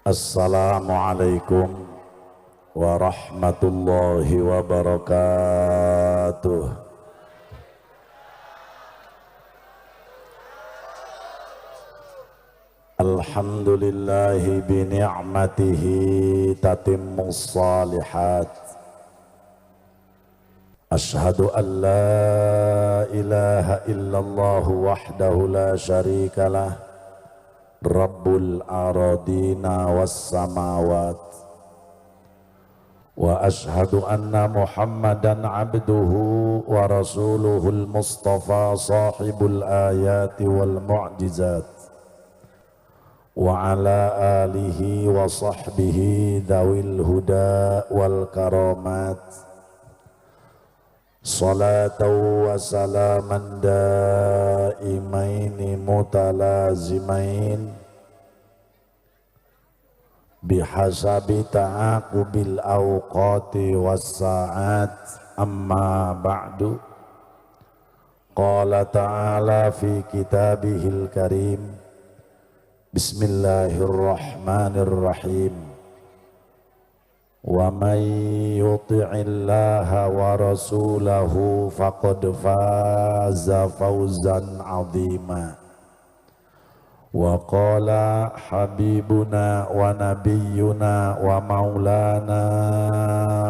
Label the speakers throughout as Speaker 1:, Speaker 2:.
Speaker 1: Assalamualaikum warahmatullahi wabarakatuh. Alhamdulillahi bi ni'matihi tatimmus salihat. Ashhadu an la ilaha illallah wahdahu la syarikalah Rabbul aradina was samawat. Wa ashhadu anna Muhammadan abduhu wa rasuluhul mustafa sahibul ayati wal mu'jizat. Wa ala alihi wa sahbihi dawil huda wal karamat. Salatan wa salaman daimaini mutalazimain bihasabi ta'aqubil awqati was sa'at. Amma ba'du. Qala ta'ala fi kitabihil karim. Bismillahirrahmanirrahim. Wa may yuti'illaha wa rasulahu faqad faza fawzan 'azima. Wa qala habibuna wa nabiyyuna wa maulana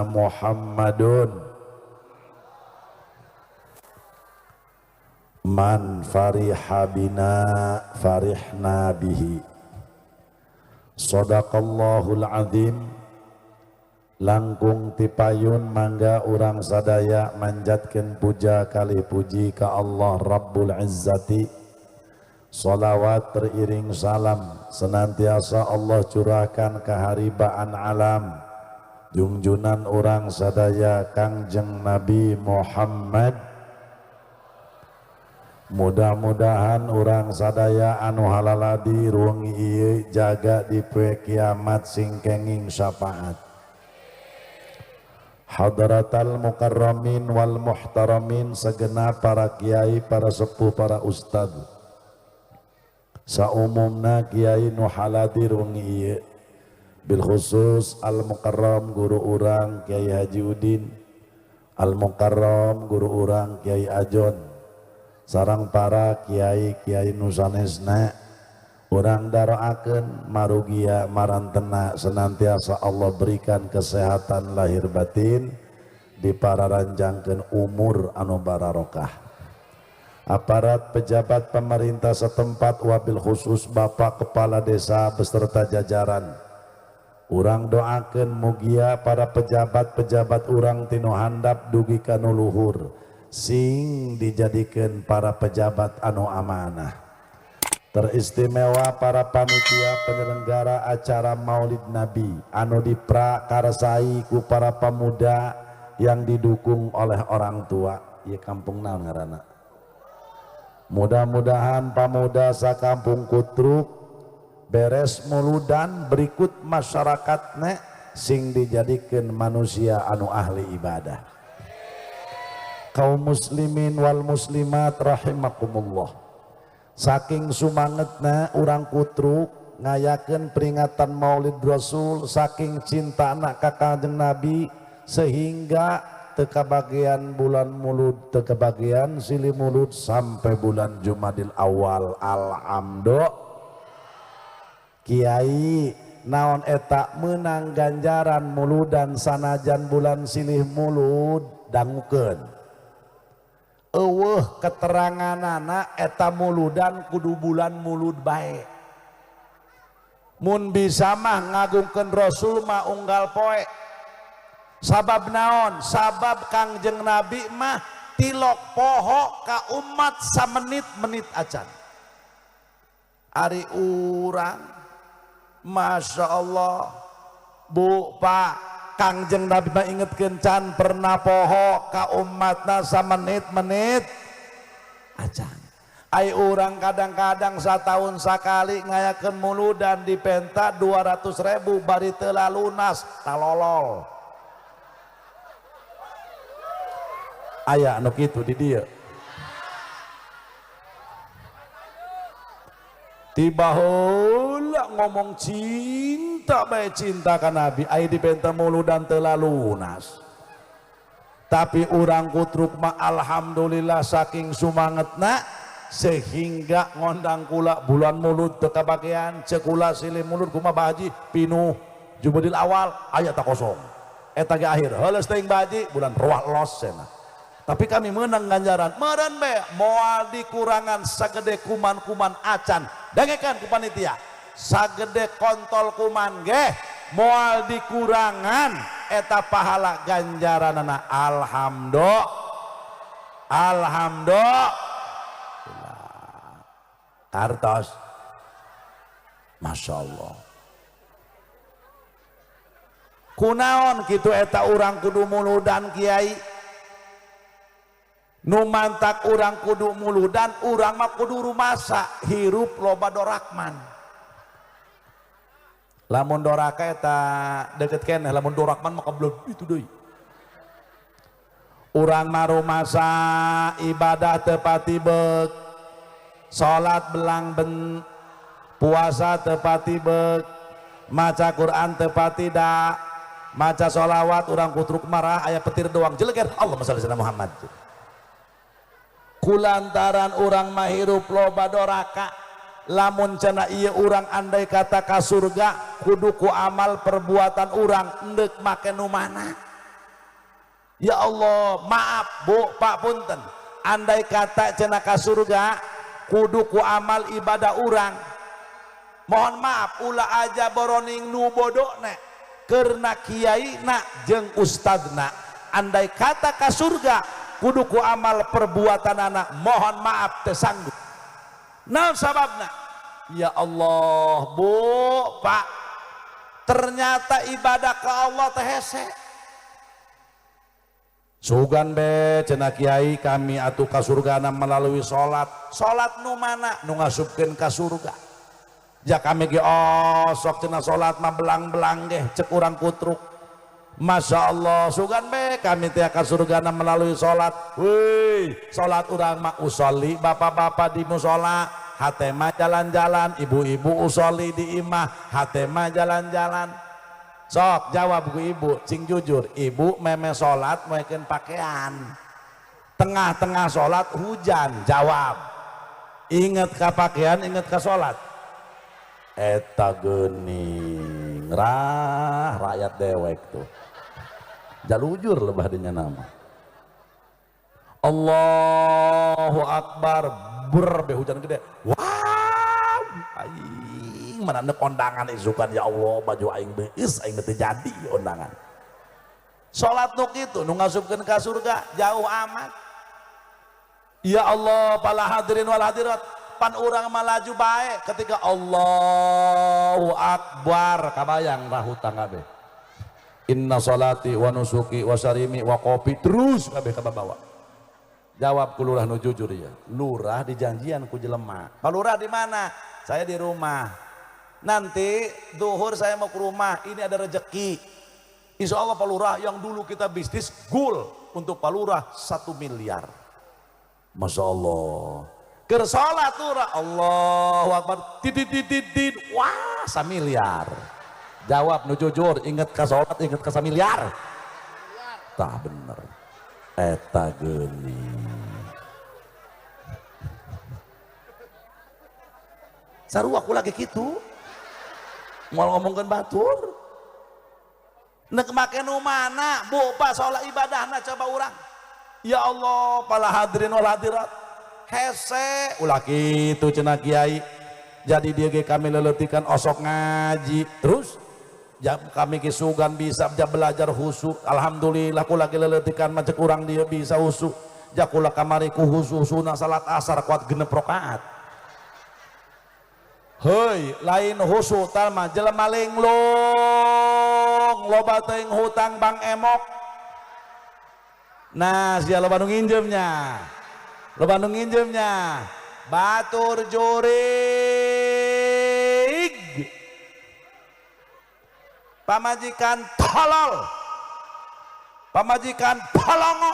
Speaker 1: Muhammadun man fariha bina farihna bihi. Shadaqallahul azim. Langkung tipayun mangga urang sadaya manjatkeun puja kali puji ka Allah Rabbul Izzati. Salawat teriring salam senantiasa Allah curahkan keharibaan alam junjunan urang sadaya Kangjeng Nabi Muhammad. Mudah-mudahan urang sadaya anu halaladi ruang ieu jaga di poe kiamat sing kenging syafaat. Hadratal mukarramin wal muhtaramin, segenap para kiai, para sepuh, para ustad, saumumna kiai nu haladir wengi ieu, bil khusus al mukarram guru urang Kiai Haji Udin, al mukarram guru urang Kiai Ajon, sarang para kiai-kiai nu sanesna, urang daroakeun marugia marantena senantiasa Allah berikan kesehatan lahir batin, dipararanjangkeun umur anu bararokah. Aparat pejabat pemerintah setempat wabil khusus Bapak Kepala Desa beserta jajaran, urang doakeun mugia para pejabat-pejabat urang tinu handap dugi ka nu luhur sing dijadikeun para pejabat anu amanah. Teristimewa para panitia penyelenggara acara Maulid Nabi anu diprakarsai ku para pemuda yang didukung oleh orang tua. Ieu kampung naon ngaranna? Mudah-mudahan pemuda sakampung Kutruk beres muludan berikut masyarakatna sing dijadikeun manusia anu ahli ibadah. Kaum muslimin wal muslimat rahimakumullah. Saking sumangetna urang Kutruk ngayakeun peringatan Maulid Rasul, saking cintana ka Kanjeng Nabi sehingga teu kabagian bulan Mulud, teu kabagian silih Mulud sampai bulan Jumadil Awal. Alhamdulillah. Kiai naon eta menang ganjaran muludan sanajan bulan silih Mulud dangukeun. Eueuh keteranganana eta muludan kudu bulan Mulud bae. Mun bisa mah ngagungkeun Rasul mah unggal poe. Sabab naon? Sabab Kangjeng Nabi mah tilok poho ka umat samenit-menit acan. Ari urang Masya Allah Bu Pak, Kangjeng Nabi mah ingetkeun can pernah poho ka umatna samenit-menit acan. Ai urang kadang-kadang satahun sakali ngayakeun muludan dipenta 200.000 bari teu lalunas talolol. Aya anu kitu di dieu. Tiba heula ngomong cinta bae cinta ka Nabi, aya dipenta muludan teu lunas. Tapi urang kutruk mah alhamdulillah saking sumangetna sehingga ngondang kula bulan mulud teu kabagean, ceuk kula silih mulud kumaha Bah Haji pinuh Jumadil awal aya tak kosong. Eta ge akhir heuleus teuing Bah Haji bulan ruah los cenah. Tapi kami menang ganjaran meureun be moal dikurangan sagede kuman-kuman acan. Dengekan ku panitia, sagede kontol kuman ge moal dikurangan eta pahala ganjaranana. Alhamdulillah, alhamdulillah. Kartos, Masya Allah. Kunaon kitu eta urang kudu muludan kiai? Nu mantak urang kudu muludan, urang mah kudu rumasa hirup loba dorakman. Lamun doraka eta deket keneh, lamun dorakman mah kablon itu deui. Urang mah rumasa ibadah teu pati beuk, salat belang ben, puasa teu pati beuk, maca Quran teu pati da, maca sholawat urang kutruk marah aya petir doang jeleger Allahumma sholli ala Muhammad. Kulantaran urang mah hirup loba doraka, lamun cenah ieu urang andai kata ka surga kudu ku amal perbuatan urang endek make nu mana. Ya Allah, maaf Bu, Pak, punten, andai kata cenah ka surga kudu ku amal ibadah urang, mohon maaf ulah aja boroning nu bodona karena kiai na jeung ustadna, andai kata ka surga kudu ku amal perbuatan anak, mohon maaf teu sanggup. Naon sababna? Ya Allah Bu, Pak, ternyata ibadah ke Allah teh hese. Sugan be cenah kiai kami atuh ka surgana melalui salat. Salat nu mana? Nu ngasupkeun ka surga. Ja kami ge osok cenah salat mah belang-belang ge cek urang kutruk. Masya Allah, sugan be kami teh ka surgana melalui salat. Wih, salat urang mah usolli, bapak-bapak di musola, hate mah jalan-jalan, ibu-ibu usolli di imah, hate mah jalan-jalan. Sok jawab ku ibu, cing jujur, ibu meme salat moekeun pakaian. Tengah-tengah salat hujan, jawab. Ingat ka pakaian, ingat ka salat. Eta geuning, rah rakyat dewek tuh. Jalujur lebah dinya nama. Allahu Akbar, berbe hujan gede. Wow, aing mana nek kondangan isukan ya Allah, baju aing beus aing teu jadi kondangan. Salat nu kitu nu ngasupkeun ka surga jauh amat. Ya Allah, para hadirin wal hadirat, pan urang mah laju bae ketika Allahu Akbar kabayang rahutang kabeh. Inna salati wa nusuki wa sarimi wa kopi terus kabeh kabawa. Jawab ku lurah nu jujur ya. Lurah dijanjian ku jelema. Pak lurah di mana? Saya di rumah. Nanti duhur saya mau ke rumah, ini ada rezeki. Insya Allah Pak Lurah yang dulu kita bisnis gul untuk Pak Lurah 1 miliar. Masya Allah. Keur salat lurah, Allahu Akbar, tidit, wah 1 miliar. Jawab nu jujur, inget ka salat, inget ka 1 miliar. Tah bener. Eta geuning. Sarua aku lagi kitu. Moal ngomongkeun batur. Nek make nu mana, Bu, Pak, salat ibadahna coba urang. Ya Allah, para hadirin wal hadirat. Hese ulah kitu cenah kiai. Jadi dia ge kami leletikan osok ngaji. Terus jam kami kisugan bisa belajar khusyuk. Alhamdulillah ku lagi leletikan mah cek urang dia bisa khusyuk. Ja kula kamari ku khusyuk salat asar kuat 6 rakaat. Hei, lain khusyuk tal mah jelema linglung, loba teuing hutang Bang Emok. Nah, sia loba nu nginjeumnya. Loba nu nginjeumnya. Batur jurig. Pamajikan tolol. Pamajikan polongo.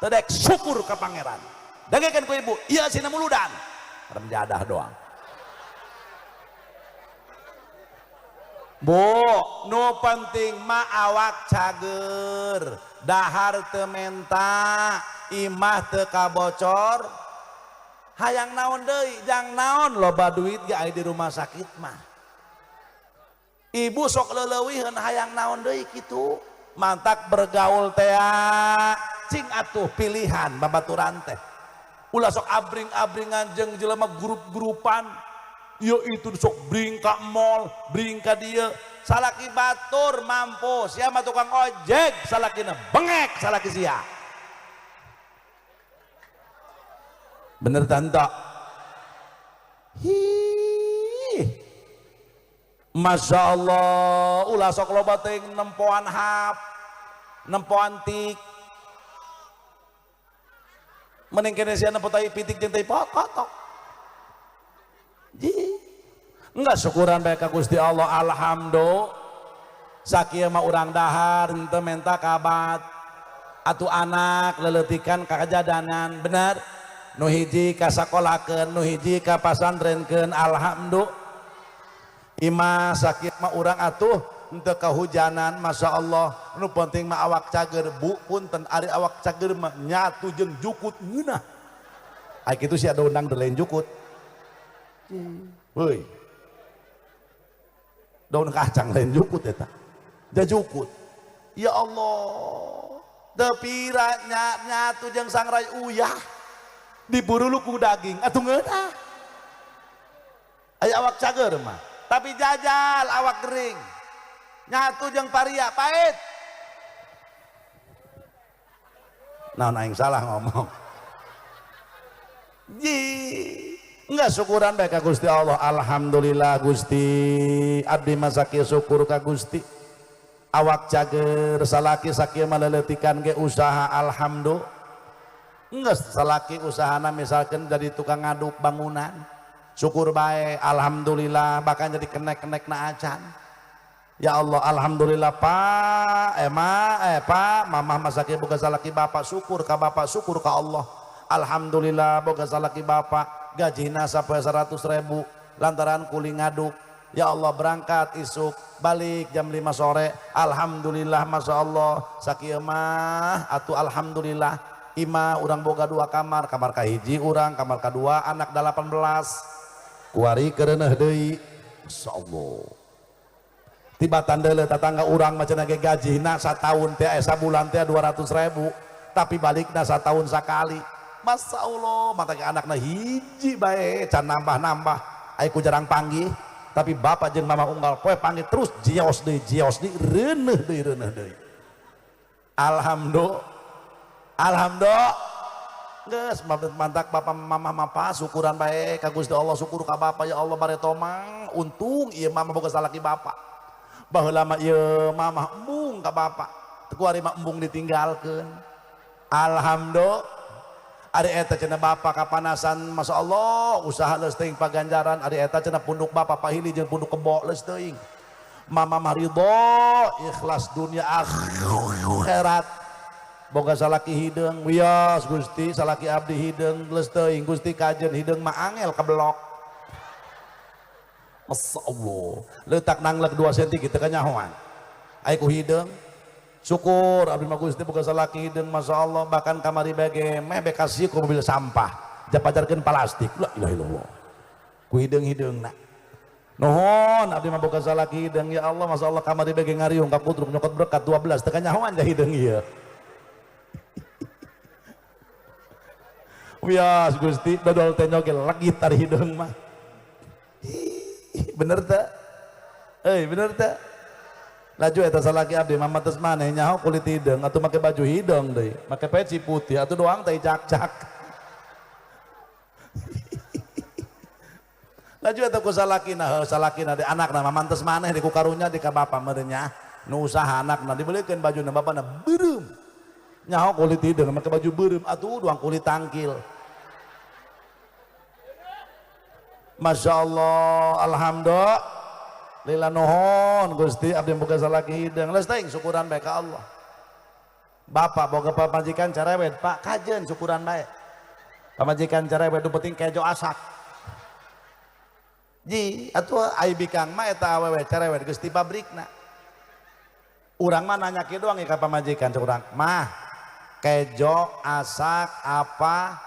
Speaker 1: Tedek syukur ka pangeran. Dengekeun ku ibu, ieu sina muludan. Remjadah doang. Bu, nu penting mah awak cager, dahar teu menta, imah teu kabocor. Hayang naon deui, jang naon loba duit ge aya di rumah sakit mah. Ibu sok leuleuwiheun hayang naon deui kitu. Mantak bergaul tea, cing atuh pilihan babaturan teh. Ulah sok abring-abringan jeung jelema grup-grupan. Yo itu sok bring ka mall, bring ka dieu, salaki batur mampus, sia mah tukang ojek, salakina bengek salaki sia. Bener tante? Hi. Masya Allah, ulah sok loba teuing nempoan hap, nempoan tik. Mending kene sia nempo tai pitik jeung tai kotok. Ji. Enggak syukuran bae ka Gusti Allah, alhamdulillah. Sakieu mah urang dahar henteu menta kabat. Atuh anak leleutikan kakajadanan, bener? Nu hiji ka sakolakeun, nu hiji ka pasantrenkeun, alhamdulillah. Imah sakieu mah urang atuh henteu kahujanan, Masya Allah. Nu penting mah awak cager, bu punten ari awak cager mah nyatu jeung jukut ngeunah. Ai kitu sia undang deui lain jukut. Heuy. Daun kacang lain jukut eta. Da jukut. Ya Allah. Teu pira nyatu jeung sangrai uyah. Diburu ku daging atuh ngeunah. Aya awak cager mah, tapi jajal awak kering. Nyatu jeung paria pahit. Naon aing salah ngomong. Ji. Enggak syukuran bae ka Gusti Allah, alhamdulillah Gusti, abdi mah sakieu syukur ka Gusti. Awak cager, salaki sakieu mah leleutikan ge usaha, alhamdulillah. Enggak salaki usahana misalkan jadi tukang ngaduk bangunan, syukur bae, alhamdulillah, bahkan jadi kenek-kenek na acan. Ya Allah, alhamdulillah Pak, Pak, mamah mah sakieu boga salaki bapak, syukur ka bapak, syukur ka Allah. Alhamdulillah boga salaki bapak, gajina sampai 100.000 lantaran kuli ngaduk. Ya Allah berangkat isuk balik jam 5 sore, alhamdulillah Masya Allah. Sakieu mah atuh alhamdulillah. Ima urang boga 2 kamar, kamar kahiji urang, kamar kadua anak 18 kuari kereneh deui. Masya Allah. Tibatan deuleu tatangga urang mah cenah ge gajina sataun teh sabulan teh 200.000, tapi balikna sataun sakali. Masya Allah, mata ke anakna hiji bae, can nambah-nambah. Ayo ku jarang panggih, tapi bapak jeung mama unggal poe panggih terus jios deui, reuneuh deui, reuneuh deui. Alhamdulillah. Alhamdulillah. Geus mantak bapak mama mapa syukuran bae ka Gusti Allah, syukur ka bapak ya Allah bare tomang, untung ieu mama boga salaki bapak. Baheula mah ieu mama embung ka bapak, teu kuari mah embung ditinggalkeun. Alhamdulillah. Ari eta cenah bapak kapanasan, Masya Allah, usaha leus teuing paganjaran. Ari eta cenah punduk bapak pahili jeung punduk kebo leus teuing. Mama mah ridho, ikhlas dunia akhirat. Boga salaki hideung, wios Gusti, salaki abdi hideung leus teuing Gusti kajen hideung mah angel kebelok. Masya Allah, letak nanglek 2 cm kitu kanyahoan. Ai ku hideung. Syukur abdi mah Gusti boga salaki hideung Masya Allah, bahkan kamari bege meh bekasi ku mobil sampah japajarkeun plastik. La ilaha illallah. Ku hideung-hideungna. Nuhun abdi mah boga salaki hideung ya Allah Masya Allah, kamari bege ngariung ka kutruk nyokot berkat 12 teu kanyahoan ja hideung ieu. Wias Gusti dodol teh nyoge legit ari hideung mah. Bener teu? Euy bener teu? Laju eta salaki abdi mama tes maneh nyaho kulit hideung atuh make baju hideung deui, make peci putih atuh doang teh cak-cak. Laju eta ku salakina, heuh salakina di anakna mama tes maneh di ku karunya di ka bapa meureun nya. Nu usaha anakna dibelikeun bajuna bapana beureum. Nyaho kulit hideung make baju beureum atuh doang kulit tangkil. Masya Allah, alhamdulillah. Lila nuhun Gusti abdi boga salaki hideung. Leus teuing syukuran bae ka Allah. Bapak boga pamajikan cerewet, Pak kajen syukuran bae. Pamajikan cerewet nu penting kejo asak. Ji atuh ai bikang mah eta awewe cerewet geus ti pabrikna. Urang mah nanya kieu doang ka pamajikan cek urang, "Mah, kejo asak apa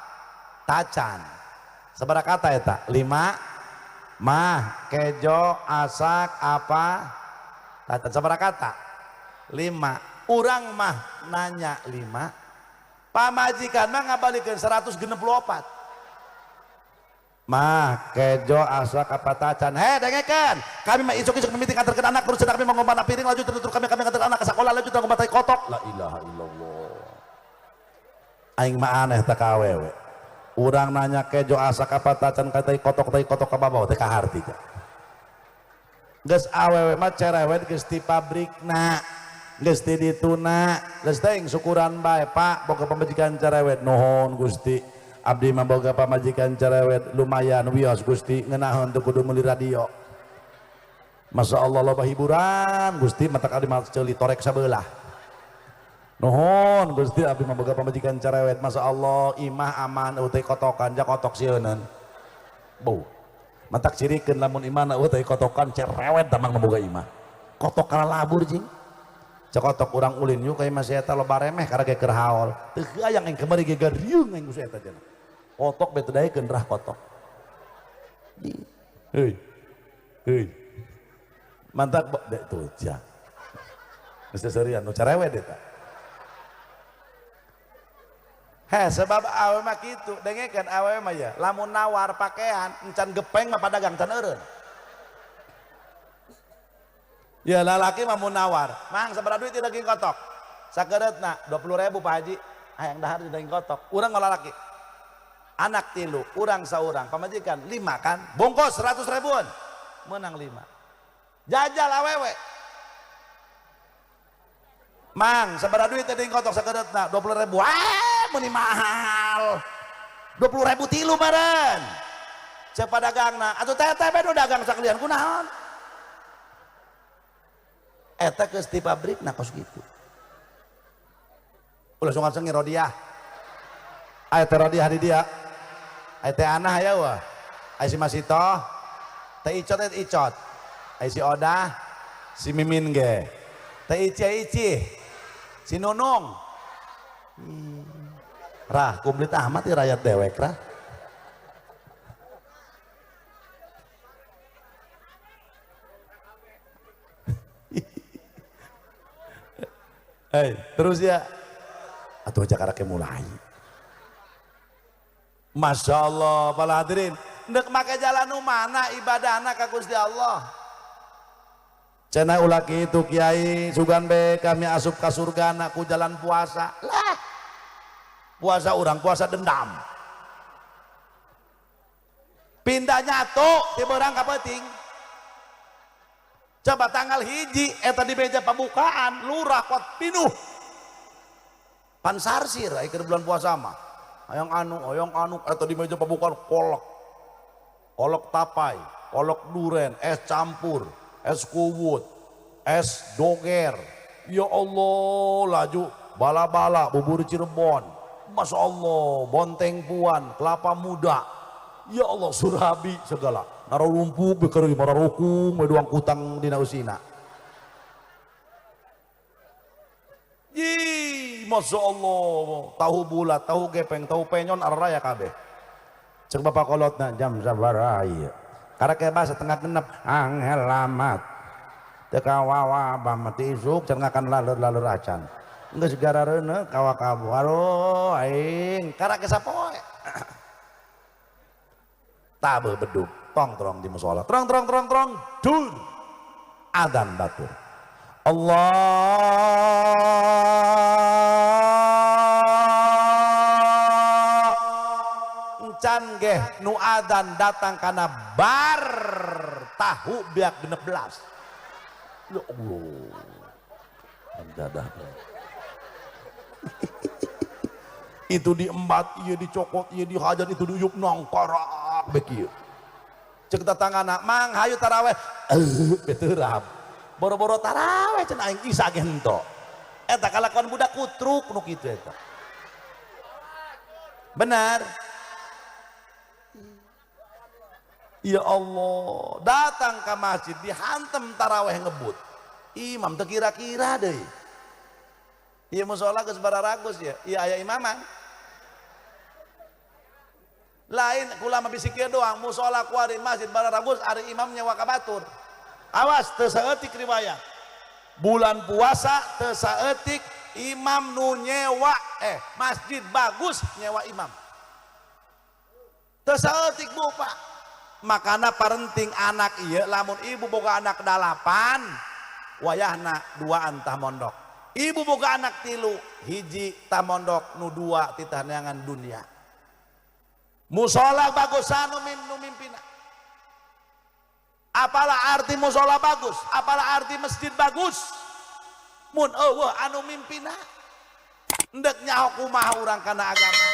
Speaker 1: tacan?" Sabaraha kata eta? 5. Mah, kejo asak apa tacan? Sabaraha kata? 5. Urang mah nanya 5. Pamajikan mah ngabalikeun 164. Mah kejo asak apa tacan, heh dengekeun kami mah isuk-isuk mimiti nganterkeun anak terus kami mau ngomong piring lanjut terus kami nganterkeun anak ke sekolah lanjut ngomong tai kotok. La ilaha illallah. Aing mah aneh teh ka awewe. Urang nanya kejo asak apa tacan ka tai kotok ka babawa teh kaharti. Geus awewe mah cerewet geus ti pabrikna, geus ti dituna, geus teuing syukuran bae Pak boga pamajikan cerewet. Nuhun Gusti. Abdi mah boga pamajikan cerewet lumayan wios Gusti ngeunaheun teu kudu meuli radio. Masya Allah loba hiburan Gusti matak abdi mah ceuli torek sabelah. Nuhun Gusti abdi mah boga pamajikan cerewet Masya Allah imah aman eueuh teh kotokan ja kotok sieuneun. Beuh. Matak cirikeun lamun imahna eueuh teh kotokan cerewet damang mah boga imah. Kotok kalalabur jing. Cekotok urang ulin yuk kayak masih eta loba remeh karena ge keur haol. Teu hayang aing kamari ge gariung aing ku si eta cenah. Kotok bete daekeun rah kotok. Heuy. Heuy. Mantap dek tuh ja. Geus serian nu cerewet eta. Heh sebab awewe mah kitu, dengekeun awewe mah ya, lamun nawar pakaian encan gepeng mah padagang can eureun. Ya lalaki mah mun nawar, mang sabaraha duit daging kotok? Sakereutna 20.000 Pak Haji, hayang dahar daging kotok. Urang mah lalaki. Anak 3, urang saurang, pamajikan 5 kan, bungkus 100 ribuan, menang 5. Jajal awewe. Mang, sabaraha duit daging kotok sakereutna? 20.000. Ah, meuni mahal. 20.000 tilu meureun. Cek padagangna, atuh teteh bae nu dagang sakalian kunaon? Eta geus di pabrikna kos kitu. Ulah sungan sengi rodiah. Aya teh rodiah di dia. Aya teh anah aya wah. Aya si Masito, teh Icot teh Icot. Aya si Odah, si Mimin ge. Teh Ici Ici. Si Nunung. Rah komplit amat ya rakyat dewek rah. Hei, terus ya. Atuh aja karake mulai. Masya Allah, para hadirin. Ndek make jalan nu mana ibadahna ka Gusti Allah. Cenah ulah kitu kiai, sugan be kami asup ka surgana ku jalan puasa. Lah. Puasa urang puasa dendam. Pindah nyatu ti beurang ka peuting. Coba tanggal 1 eta di meja pembukaan lurah kuat pinuh. Pansarsir ai keur bulan puasa mah. Hayang anu eta di meja pembukaan kolak. Kolak tapai, kolak duren, es campur, es kuwut, es doger. Ya Allah, laju bala-bala bubur Cirebon. Masya Allah, bonteng puan, kelapa muda. Ya Allah, surabi segala. Nararumpuk bekerja mararukung meduang kutang dina usina. Ih, Masya Allah, tahu bulat, tahu gepeng, tahu penyon araya kabeh. Cek bapak kolotna jam sabaraha ieu. Karek bahasa setengah genep angel amat. Teu kawawa abah mah ti isuk cengakan lalur-lalur acan. Geus garareuneuh kawakabu. Aduh aing karek sapoe. Tabe bedug tong trong di musola. Trong trong trong trong dur. Adzan batur. Allah encan geh nu adzan datang kana bar tahu biak 16. Ya Allah. Dadah. Itu diembat, iya dicokot, iya dihajar, itu diuyup nongkorak bekieu. Cek tetanggana, mang hayu taraweh, beterap. Boro-boro taraweh cenah aing isa ge henteu. Eta kalakuan budak kutruk nu kitu eta. Benar. Ya Allah, datang ke masjid dihantem taraweh ngebut. Imam teu kira-kira deui. Ieu musola geus bararagus ya, ieu aya imaman. Lain kula mah bisi kieu doang, musola kuari masjid bararagus ari imam nyewa ka batur. Awas teu saeutik riwayat. Bulan puasa teu saeutik imam nu nyewa, masjid bagus nyewa imam. Teu saeutik bu Pak. Makana parenting anak ieu lamun ibu boga anak 8 wayahna 2 tah mondok. Ibu boga anak 3 hiji tah mondok nu 2 titah neangan dunia. Musola bagus anu nu mimpina. Apalah arti musola bagus, apalah arti masjid bagus mun eueuh anu mimpina. Endek nyaho kumaha urang kana agama.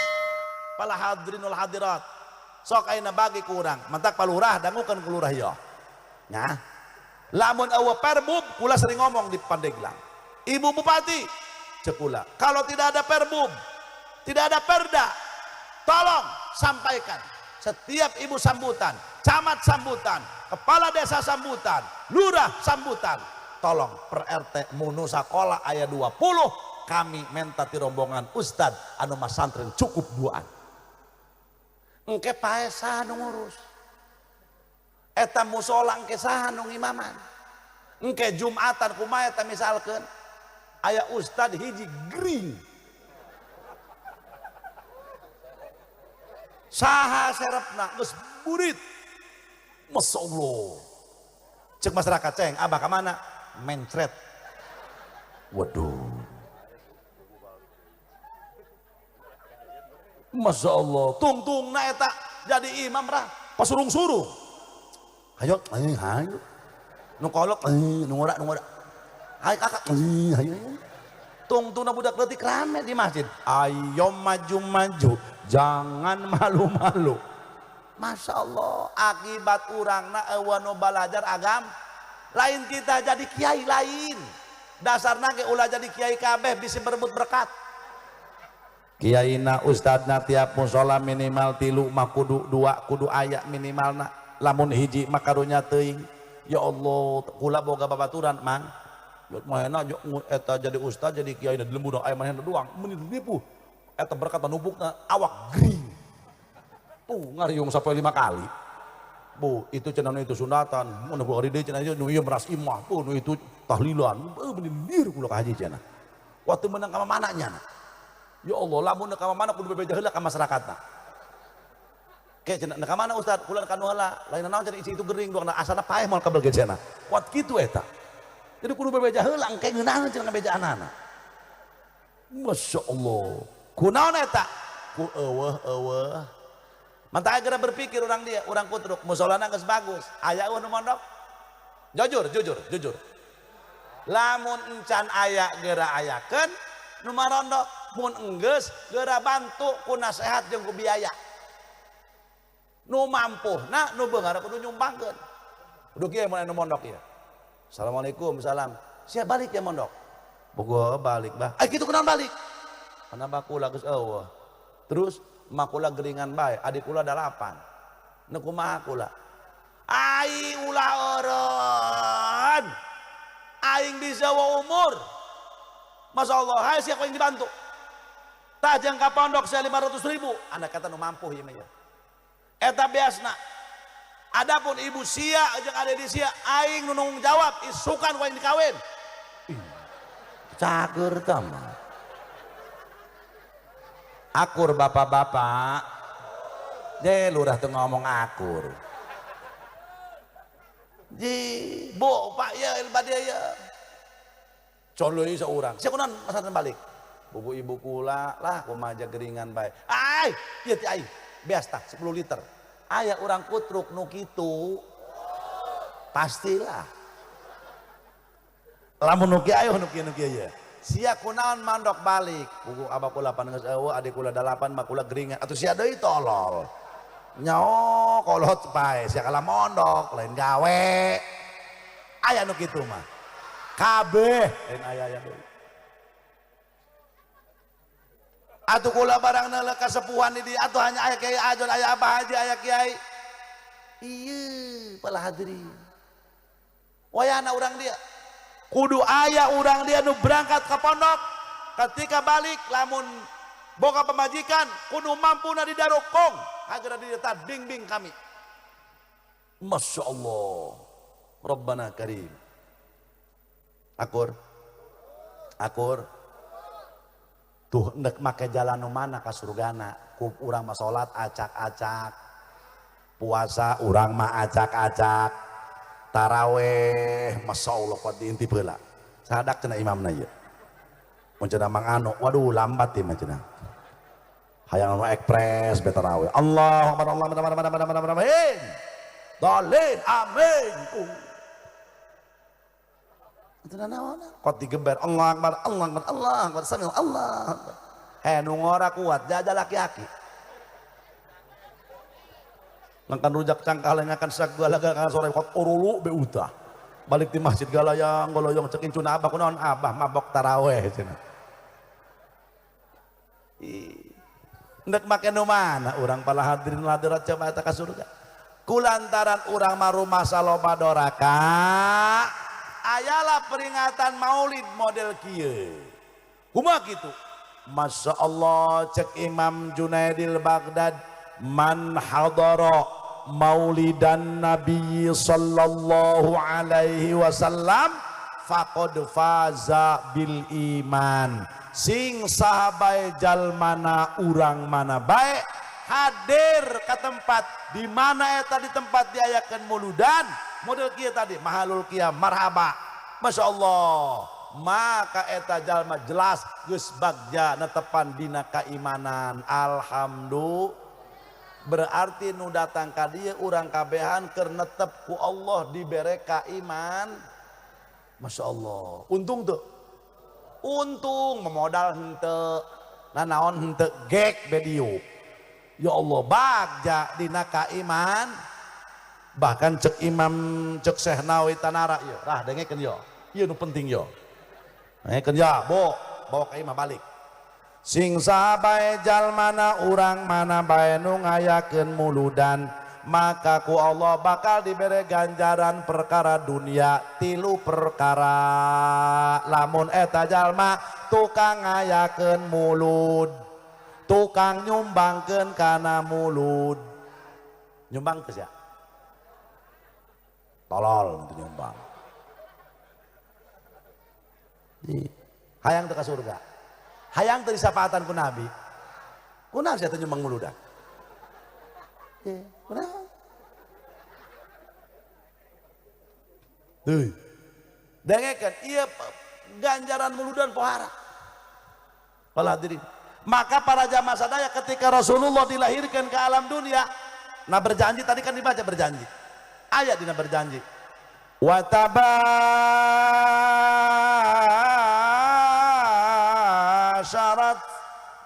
Speaker 1: Pala hadrinul hadirat. Sok ayeuna bagi ku urang, mantak palurah dangukeun ku lurah ieu. Nya. Lamun eueuh perbub, kula sering ngomong di Pandeglang. Ibu bupati cek kula, kalau tidak ada perbub, tidak ada perda, tolong sampaikan setiap ibu sambutan, camat sambutan, kepala desa sambutan, lurah sambutan, tolong per RT munu sakola aya 20 kami menta ti rombongan ustad anu masantren cukup 2an. Engke pae saha nu ngurus. Eta musola engke saha nu ngimaman. Engke Jumatan kumaha eta misalkeun aya ustad hiji gering. Saha serepna geus burit. Masya Allah. Cek masyarakat ceng, abah ka mana? Mencret. Waduh. Masya Allah, tungtungna eta jadi imam rah, pasurung-surung. Ayo, ayo, ayo. Nu kolok, nu ngora, nu ngora. Ayo kakak, ayo, ayo. Tungtungna budak leutik rame di masjid. Ayo maju-maju, jangan malu-malu. Masya Allah, akibat urangna eueuh nu balajar agam, lain kita jadi kiai lain. Dasarna ge ulah jadi kiai kabeh bisi berebut berkat. Kiaina ustadna tiap musola minimal 3 mah kudu 2 kudu aya minimalna, lamun hiji mah karunya teuing. Ya Allah, kula boga babaturan mang. Manehna eta jadi ustad jadi kiai di lembur aya manehna doang meuni nipu. Eta berkat numpukna awak gering. Tuh ngariung sampai 5 kali. Bu, itu cenah itu sunatan, mun bu ari deui cenah nu ieu meras imah, bu nu itu tahlilan. Beuni lieur kula ka haji cenah. Waktu menang ka mana nya? Ya Allah, lamun ka mana kudu bebeja heula ka masyarakatna. Ke cenah ka mana ustad? Kula ka nu heula. Lain naon cenah isi itu gering doang asana paeh moal kabel ge cenah. Kuat kitu eta. Jadi kudu bebeja heula engke ngeunaheun cenah ngabejaanana. Masya Allah. Kunaon eta? Ku eueuh-eueuh. Mantap geura berpikir urang dia, urang kutruk, musolana geus bagus. Aya eueuh nu mondok? Jujur, jujur, jujur. Lamun encan aya geura ayakeun nu marondok, mun enggeus geura bantu ku nasehat jeung ku biaya. Nu mampuhna nu beunghar kudu nyumbangkeun. Kudu kieu mun anu mondok ieu. Assalamualaikum, salam. Siap balik ya mondok. Bogo balik bah. Ai kitu kunaon balik? Kenapa kula geus eueuh. Terus mak kula geringan bae, adik kula 8. Nu kumaha kula? Ai ulah eureun. Aing bisa wa umur. Masya Allah, hai siapa yang dibantu? Tajang ka pondok saya 500.000. Anak kata nu mampu ieu mah ya. Eta biasna. Adapun ibu sia jeung ade di sia aing nu nanggung jawab isukan ku aing dikawin. Cager tah mah. Akur bapak-bapak. Je lurah teu ngomong akur. Ji, bu, pak ya, bade ya. Coloi seorang. Sia kunaon masantren balik? Bubu ibu kula lah kumaha geringan bae. Ai, ieu ti aing. Beas tah 10 liter. Aya urang kutruk nu kitu. Pastilah. Lamun nu kieu ayo nu kieu nu kieu ye. Sia kunaon mandok balik. Buku abah kula pan geus eueuh, adik kula 8, mak kula geringan. Atuh sia deui tolol. Nyao kolot pae sia kalah mondok lain gawe. Aya nu kitu mah. Kabeh lain aya-aya deui. Atuh kula barang neuleuh kasepuhan di dieu atuh hanya aya kiai ajon aya abah haji aya kiai. Iya, para hadirin. Wayahna urang dia. Kudu aya urang dia nu berangkat ke pondok, ketika balik lamun boga pemajikan kudu mampu na didarokong agar dieta bimbing kami. Masya Allah, Rabbana Karim. Akur, akur. Tuh ndek make jalan nu mana ka surgana? Ku urang mah salat acak-acak, puasa urang mah acak-acak, taraweh Masya Allah kuat diintip heula. Sadak cenah imamna ieu. Mun cenah Mang Anu, waduh lambat ieu mah cenah. Hayang anu ekspres be taraweh. Allahu akbar, Allahu akbar, akbar, akbar, akbar, akbar, amin. Dalin, amin. Itu naon? Kot digeber Allah akbar, Allah akbar, Allah akbar, sambil Allah akbar. He nu ngora kuat, jajal laki-laki. Ngangkan rujak cangkal ngakan sagala kan sore kot urulu be utah. Balik di masjid galayang goloyong cekin cuna abah kunaon abah mabok taraweh cenah. Ndek make nu mana urang pala hadirin hadirat coba eta ka surga. Kulantaran urang mah rumasa loba doraka, ayalah peringatan maulid model kieu. Kumaha kitu? Masya Allah cek Imam Junaidil Baghdad, man hadara maulidan Nabi sallallahu alaihi wasallam faqad faza bil iman. Sing sahabai jalmana urang mana bae hadir ke tempat di mana eta di tempat diayakeun muludan model kieu tadi mahalul qiyam marhaba Masya Allah, maka eta jalma jelas geus bagja netepan dina keimanan. Alhamdulillah, berarti nu datang ka dieu urang kabehan keur netep ku Allah dibere kaiman. Masya Allah, untung tuh, untung memodal henteu nanaon henteu gek bedieu. Ya Allah bagja dina kaiman. Bahkan cek Imam cek Syekh Nawawi Tanara ieu, rah dengekeun yo. Ieu nu penting yo. Dengekeun ya, bo, bawa ka imah balik. Sing sabae jalmana urang mana bae nu ngayakeun muludan, maka ku Allah bakal dibere ganjaran perkara dunia 3 perkara. Lamun eta jalma tukang ngayakeun mulud, tukang nyumbangkeun kana mulud. Nyumbang teh sia? Tolol untuk nyumbang. Hayang teh ka surga. Hayang teh disapaatan ku Nabi. Kunaon sia teh nyumbang muludan? Kunaon? Heuy. Dengekeun ieu ganjaran muludan pohara. Para hadirin. Maka para jamaah sadaya ketika Rasulullah dilahirkan ke alam dunia, nah berjanji tadi kan dibaca berjanji. Ayat dina berjanji. Wa tabasharat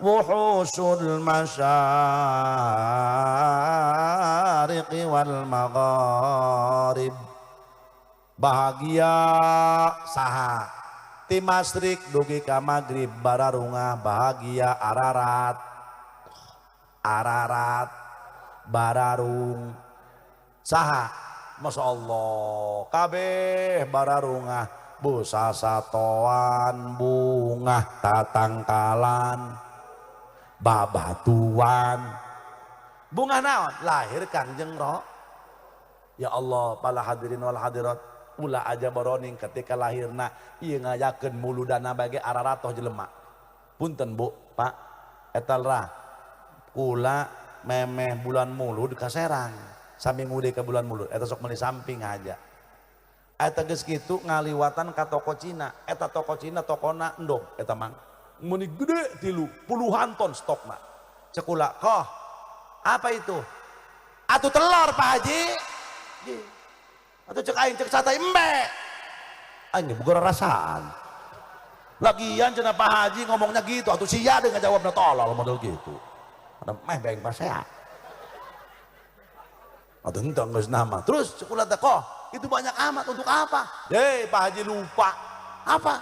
Speaker 1: wuhusul masyariqi wal magharib. Bahagia saha ti masrik dugi ka magrib bararungah bahagia ararat ararat bararung saha. Masya Allah kabeh bararungah busasatoan bungah tatangkalan babatuan bunga naon lahir Kangjeng Ro. Ya Allah para hadirin wal hadirat, ulah aja boroning ketika lahirna ieu ngayakeun muludana bage araratoh jelema. Punten Bu, Pak, eta rah kula memeh bulan mulud ka Serang, sami ngude ke bulan mulud eta sok meuli samping aja. Eta geus kitu ngaliwatan ka toko Cina, eta toko Cina tokona endog eta mang meuni gede 3 puluhan ton stokna. Cek kula, "Koh, apa itu?" "Atuh telur Pak Haji." Atau cek aing cek sate embe. Aing bukan rasaan. Lagian cenah Pak Haji ngomongnya gitu, atuh sia deui ngajawabna tolol model gitu. Ada meh beng pasea. Atuh henteu geus nama. Terus cek kula teh, "Koh, itu banyak amat untuk apa?" "Hei, Pak Haji lupa." "Apa?"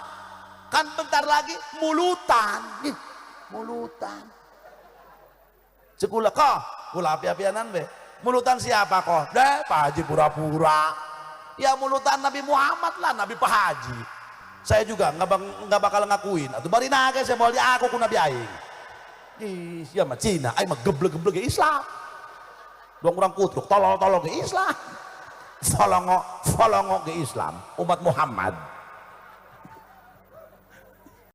Speaker 1: "Kan bentar lagi mulutan." Ih, mulutan. Cek kula, "Koh, kula api-apianan be. Mulutan siapa kok? Deh, Pak Haji pura-pura. Ya mulutan Nabi Muhammad lah, Nabi Pak Haji. Saya juga nggak bakal ngakuin. Atau bari naga saya mau aku ku Nabi aing. Ih, ya mah Cina, aing mah geblek-geblek Islam. Dua kurang kutruk, tolol-tolol ke Islam. Folongo, folongo ke Islam, umat Muhammad.